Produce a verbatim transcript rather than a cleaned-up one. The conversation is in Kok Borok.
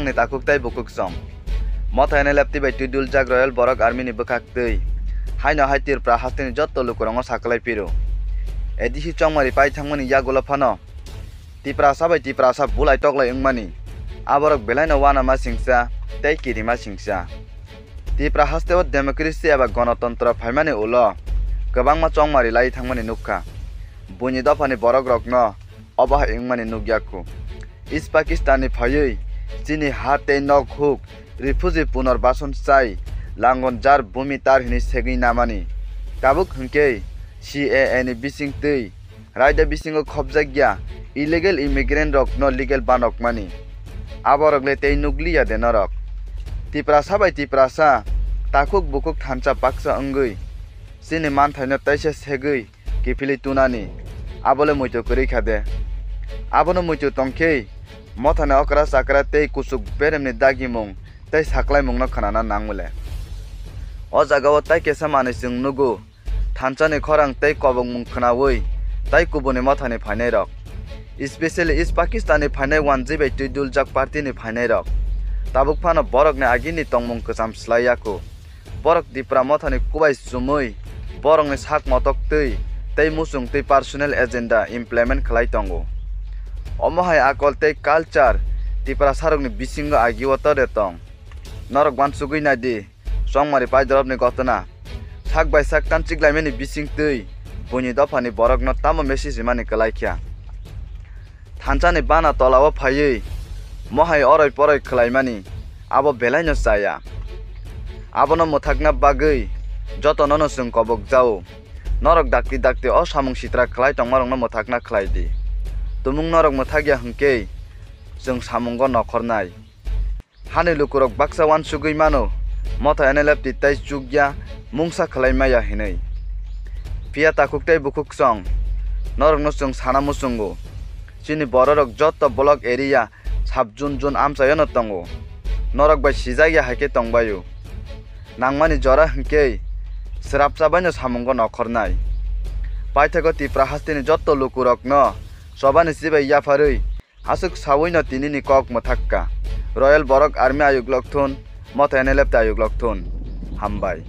Ni takhuk tei bukhuk song. Motha N L F T bai twi duljak Royal Borok Army ni bwkhak twi. Haino hai Tripura hasteni jotto lukurokno saklai phiro. A D C chongmari pai thangmani yagulo phano Tiprasa bai Tiprasa bulai toklai wngmani. Aborok belaino uanama singsa tei kirima singsa. Tipra hasteo democracy eba gonotontro phaimani ulo kwbangma chongmari lai thangmani nukha. Buini dophani borokrokno obo hai wngmani nukya khu. East Pakistan ni phaiwi chini ha tei nok huk refugee punorbason chai langon jar bumi tar hinwi segwi namani. Tabuk hwnkhe C A A ni bisingtwi raida bisingo khopjakya illegal immigrant rokno legal banokmani. Aborok le tei nukliya de norok. Tiprasa bai Tiprasa takhuk bukhuk thansa baksa wngwi chini manthaino teisa segwi kiphilwi tunani, abo le muitu kwrwi kha de. Abono muitu tongkhe, mothani okra chakra tei kuchuk beremni dagimung tei saklaimungno khnana nangmole. O jagao tai kesa manwi chwng nugo, thansani khorang tei kobokmung khnaui tai kubuni mothani phainairok, especially East Pakistan ni phainai one G bai twi duljak party ni phainairok. Tabuk phano borokni agini tongmung kwcham slai yaku. Borok Tipra mothani kubai chumui borokni sak motok twi tei muchung twi personal agenda implement khlai tongo. Omo hai akol tei culture Tiprasarokni bisingo agio tode tong. Norok uansugui nai di, chongmari paidorobni gotona. Sak bai sak tanchik laimani bising twi buini dophani borokno tamo message rimani kwlai kha. Thansani bana tolao phaiwi mohai oroi poroi khlaimani abo belaino chaya. Abono mwthakna bagwi jotonono chwng kobok jao. Norok dakti dakti o samung sitra khlai tongmarokno mwthakna khlai di. Tumung norok mwthakya hwnkhe chwng samungo nokhornai. Hani lukurok baksa uansugui mano, motha N L F T tei chukya mungsa khlai maya hinwi. Phiya takhuk tei bukhuk song, norokno chwng sana muchungo. Chini bororok jotto block area sub zone zone amchaiono tongo. Norok bai sijak ya hai khe tongbaio. Nangmani jora hwnkhe srapsa baino samungo nokhornai. Paithago Tipra hasteni jotto lukurokno chobani chibai yapharwi aswk sawino tinini kok mwthakka. Royal Borok Army ayuklok thun, motha N L F T ayuklok thun. Hambai.